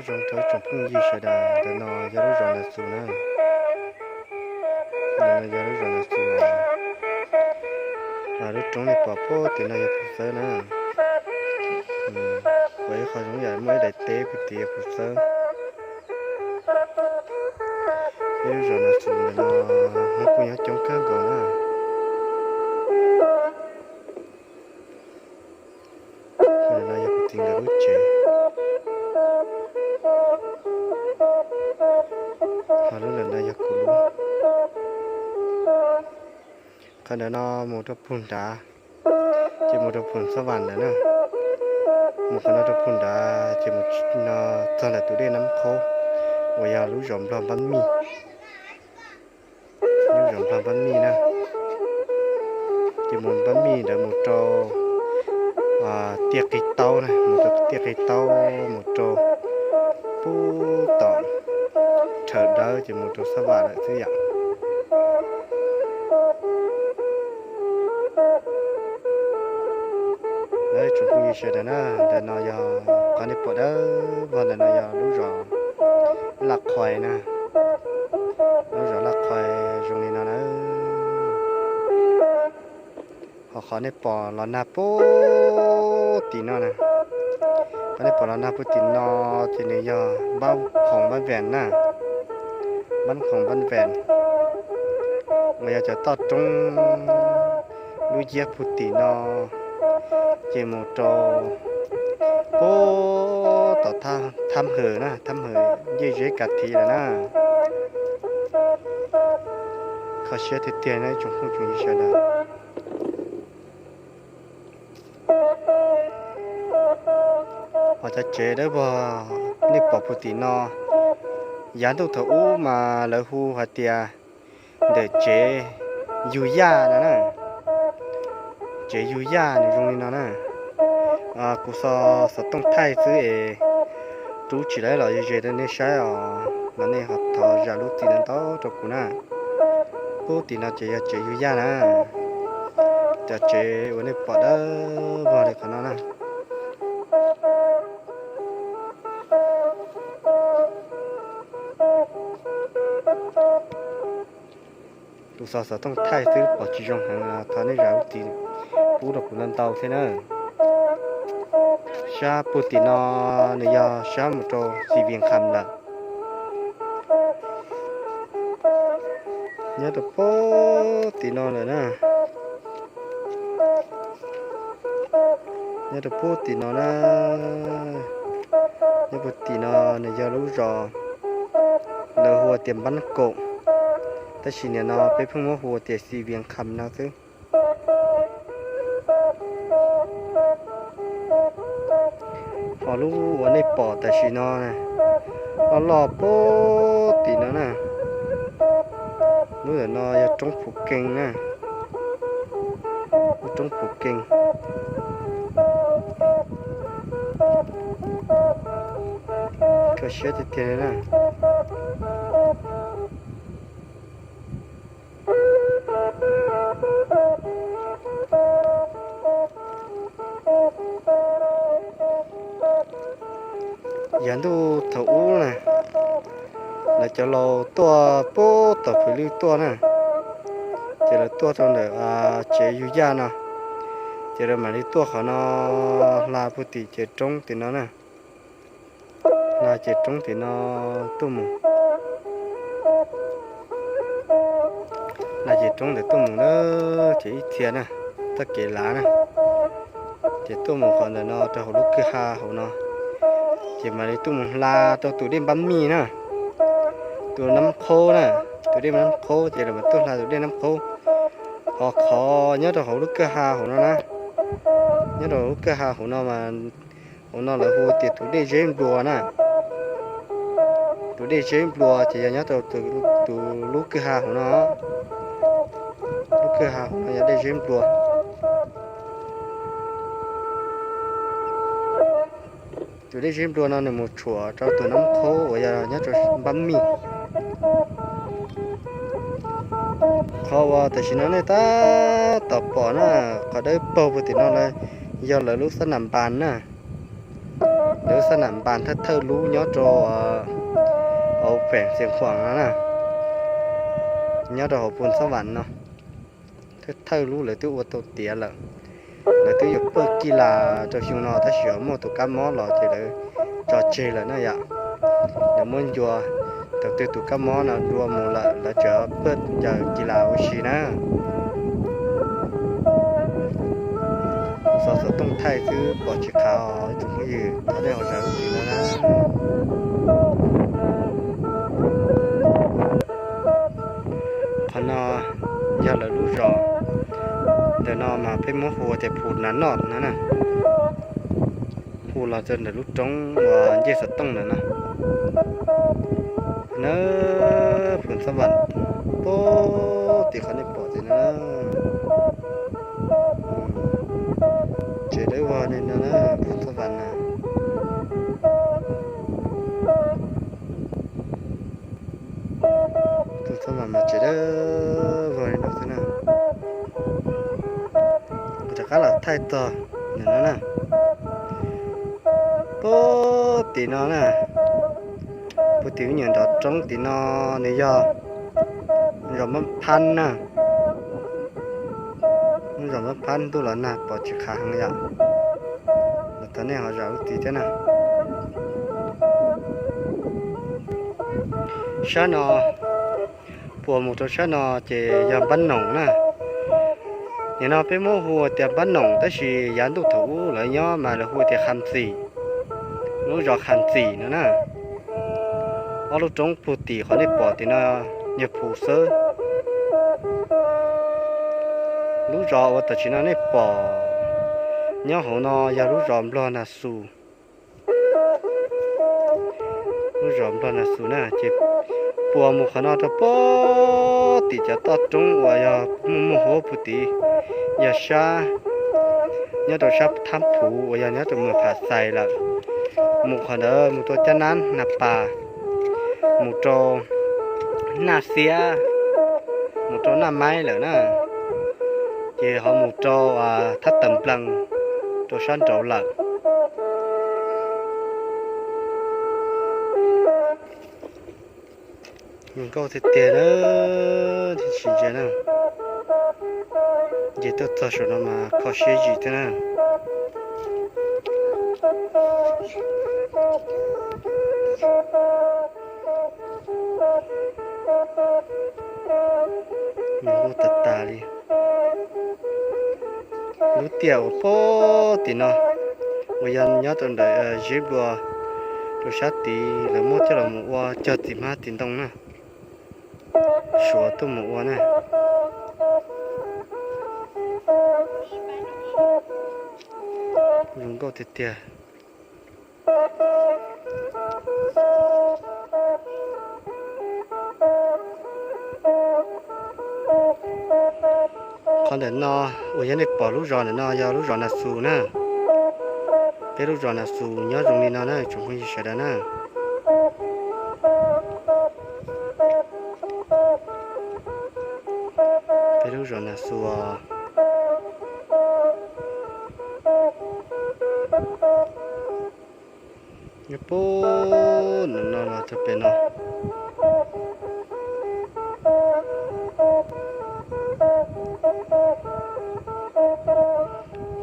Zoo rau tsoom phooj ywg sawv daws, ntawm no yog lub zos Nas Xus na. Ntawm no yog lub zos Nas Xus. Lub roob nej pom puag tim no yog Phu Xawb na. Pom ib qho zoo yam muaj ib daim teb puag tim yog Phu Xawb. Ib lub zos Nas Xus ntawm no Hmoob kuj nyob coob kawg nkaus na. Ntawm no yog kuv txiv nkawd lub tsev. Ho lub ntawm no yog kuv lub. Qhov ntawm no mus rau puag nrad, ces mus rau Phoos Xab Vas lawm na. Mus qhov no rau puag nrad ces mus no txog ntawm tus dej Nab Qhaub uas yog lub zos Nplog Npab Mij. Lub zos Nplog Npab Mij na, ces mus Npab Mij ntawd mus rau Tiaj Qig Taub na, mus rau Tiaj Qig Taub mus rau puag tom Rhawv Dawb ces mus rau Xab Vas lawm xwb yom. Tsoom phooj ywg sawv daws na, ntawm no yog qhov nej pom dawb vog ntawm no yog lub zos Laj Qhuais na. Lub zos Laj Qhuais zoo li no na. Ho qhov nej pom los nag puag tim no na, qhov nej pom los nag puag tim no ces nws yog Npab Khoom Npab Vees na. Npab Khoom Npab Vees uas yog cov toj roob lub ciab puag tim no ces mus rau puag tom Thab Hawm na, Thab Hawm ncej zeb Kav Thiv lawm na. Kho siab tiag tiag na tsoom phooj tsoom ywg sawv daws. Ho cov tsev dawb vog nej pom puag tim no, yav ntuj thaum ub mas lawv hu hais tias ntawm tsev Yug Yaj no na. Tsev Yug Yaj nws zoo li no na. Kuv xov xov tooj thaij xwb es rub tsis tau los ze ze rau nej saib os, los nej ho thov zam lub txim ntau ntau rau kuv na. Puag tim no ces yog tsev Yug Yaj na. Cov tsev uas nej pom dawb vog li qhov no na. Tus xov xov tooj thaij xwb pom tsis zoo heev los thov nej zam lub txim pub rau kuv ntau ntau thiab na. Sab puag tim no nws yog sab mus rau Xis Vias Kham lawm. Nyob rau puag tim no lawm na. Nyob rau puag tim no na. Nyob puag tim no nws yog lub zos lawv hu ua tias Npab Koom, tab sis nim no peb pheej muab hu ua tias Xis Vias Kham no xwb. Ho lub uas nej pom tam sim no loj loj puag tim no na, lub ntawm no yog roob Phuv Kees na. Roob Phuv Kees. Kho siab tiag tiag na. Yav ntuj thaum ub na, lawv cov laus tuaj puag tom Phwv Lwj tuaj na, ces lawv tuaj rau ntawm tsev Yug Yaj no, ces lawv mam li tuaj qhov no hla puag tim ces roob tim no na. Hla ces roob tim no tuaj mus. Hla ces roob ntawd tuaj mus na, ces ib txhia na, txoj kev lav na, ces tuaj mus qhov ntawm no rau hauv lub kwj ha hauv no, ces mam li tuaj mus hla rau tus dej Npab Mij na, tus Nab Qhaub na, tus dej Nab Qhaub ces lawv mam tuaj hla tus dej Nab Qhaub. Ho qhov nyob rau hauv lub kwj ha hauv no na, nyob rau hauv lub kwj ha hauv no mas hauv no lawv hu tias tus dej Zeb Nplua na. Tus dej Zeb Nplua ces yog nyob rau tus lub kwj ha hauv no. Lub kwj ha hauv no yog dej Zeb Nplua. Tus dej Zeb Nplua no nws mus tshuam rau tus Nab Qhaub uas yog nyob rau Npab Mij. Qhov uas tam sim no nej tab tom pom na, qhov dawb paug puag tim no na, yog lawv lub xab nas npas na. Lawv xab nam npas thawj thawj lub nyob rau hauv feem Xiav Khuam no na, nyob rau hauv Phu Xab Vam no. Thawj thawj lub lawv twb ua tau tiav lawm. Lawv twb yuav pawj kis las rau xyoo no tab sis ho muaj tus kab mob los ces lawv tso tseg lawm na yom. Lawv muab ncua thaum twg tus kab mob no dua mus lawm lawv tseem pawj caws kis las ua si na. Xov xov tooj thaij xwb pom tsis qhav os ib tsoom phooj ywg, thov nej ho zam lub txim no na. Qhov no yog lawv lub zos, ntawm no mas peb muab hu tias Phu Nas Noj no na. Hu los rau ntawm lub roob uas ncej xov tooj ntawm no na. Phu Xab Vam, pem tim qhov nej pom tim no na. Tsev dawb vog li no na, Phu Xab Vam na. Phu Xab Vam mas tsev dawb vog li no xwb na. Kuv rov qab los thaij txog ntawm no na. Pem tim no na, pem tim ub nyuam nrov roob tim no nws yog zos Mab Phab na. Zos Mab Phab ntuj los nag pom tsis qhav heev yom. Los thov nej ho zam lub txim thiab na. Sab no, puas mus rau sab no ces yog Npab Noom na. Nim no peb muab hu tias Npab Noom tab sis yav ntuj thaum ub lawv nyob mas lawv hu tias Kham Txim, lub zos Kham Txim no na. Ob lub roob puag tim qhov nej pom tim no yog Phu Xab. Lub zos uas tam sim no nej pom nyob hauv no yog lub zos Nplog Nas Xus. Lub zos Nplog Nas Xus na ces puas mus qhov no rau pem tim cov toj roob uas yog muaj muaj huab puag tim, yog sab, nyob rau sab Thab Phuv uas yog nyob rau Muas Pham Xais lawm. Mus qhov ntawd mus rau Cab Nab Nas Pas, mus rau Naj Xiab, mus rau Naj Maib lawm na, ces ho mus rau Thab Tawm Nplees rau sab nraud lawm. Zoo nkauj tiag tiag na, tsis ntsia na, nce tuaj txog saum no mas kho siab zim thiab na. Zoo nkauj tag tag li. Lub tiaj uas pem tim no uas yog nyob rau ntawm zeb nplua rau sab tid lawv muab coj los mus ua cog txiv hmab txiv ntoo na. Suav tuaj mus ua na. Zoo nkauj tiag tiag. Qhov ntawm no uas yog nej pom lub zos ntawm no yog lub zos Nas Xus na. Peb lub zos Nas Xus nyob zoo li no na tsoom phooj ywg sawv daws na. Peb lub zos Nas Xus os. Nyob puag ntawm no los rau pem no.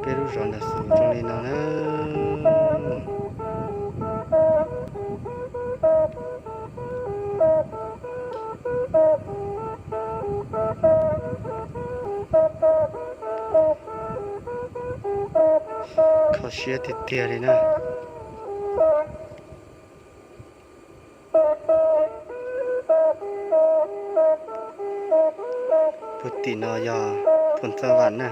Peb lub zos Nas Xus zoo li no na. Kho siab tiag tiag li na. Puag tim no yog Phu Xab Vam na.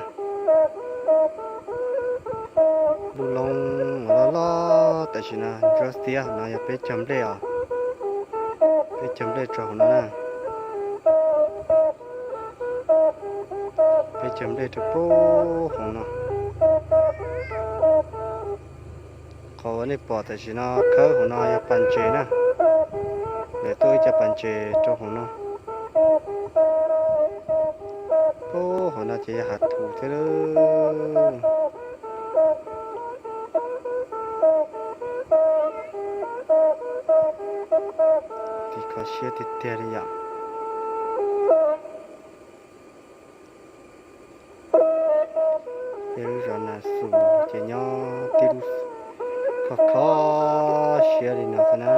Lub loob uas loj loj tam sim no ntsuab xiab hauv no yog peb cog nplej os. Peb cog nplej rau hauv no na. Peb cog nplej rau puag hauv no. Qhov uas nej pom tam sim no khawb hauv no yog pas ntses na. Lawv tuaj ib co pas ntses rau hauv no. Puag hauv no ces yog hav thuv thiab lauj. kho siab tiag tiag li yom. Ces lub zos Nas Xus ces nyob tib lub kho kho siab li no xwb na.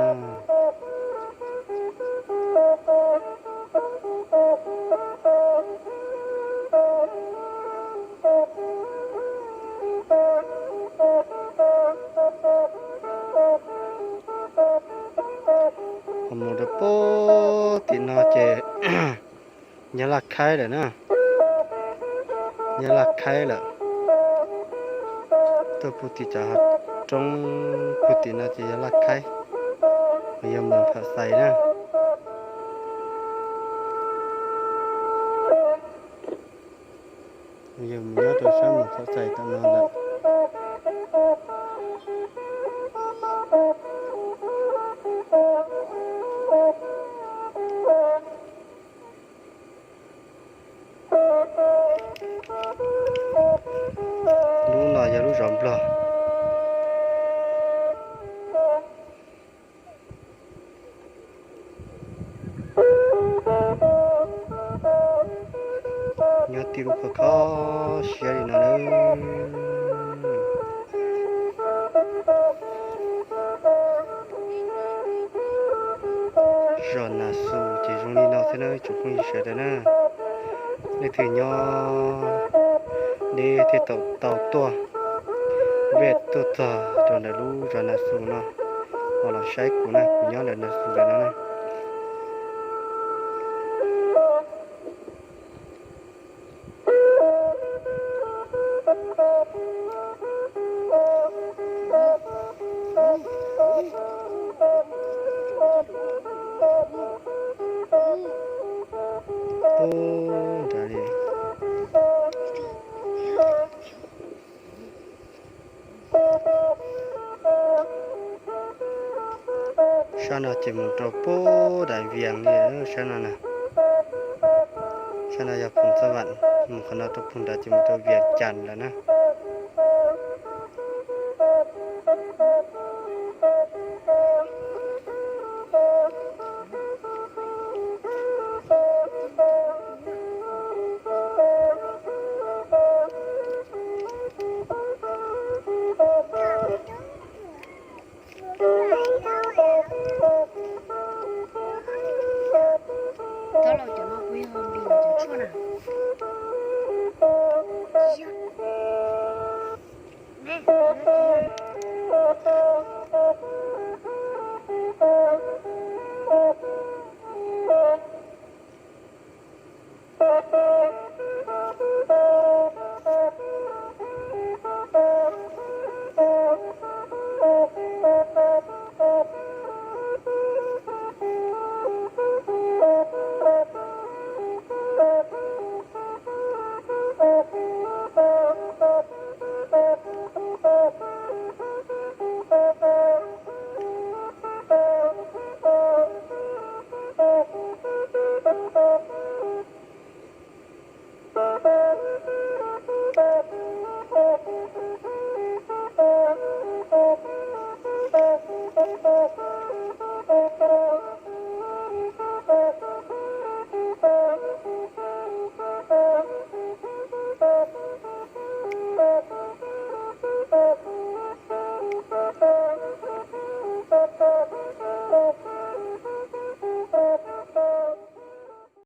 Ho mus rau puag tim no ces yog Laj Khaib lawm na. Yog Laj Khaib lawm. Tuaj puag tim cov hav roob puag tim no ces yog Laj Khaib, yog mus Pham Xais na. Yog mus nyob rau sab mus Pham Xais tom no lawm. Lub no yog lub zos Nplog. Nyob tib lub kho kho siab li no lawm. Zos Nas Xus ces zoo li no thiab na tsoom phooj ywg sawv daws na. Leej twg nyob deb thiaj tau tuaj, vij tuaj txog rau ntawm lub zos Nas Xus no, ho los saib kuv na, kuv nyob ntawm Nas Xus ntawm no na. Puag nrad li. Sab no ces mus rau puag daim Vias li sab no na. Sab no yog Phoos Xab Vam, mus qhov no rau puag nrad ces mus rau Vias Cas lawm na.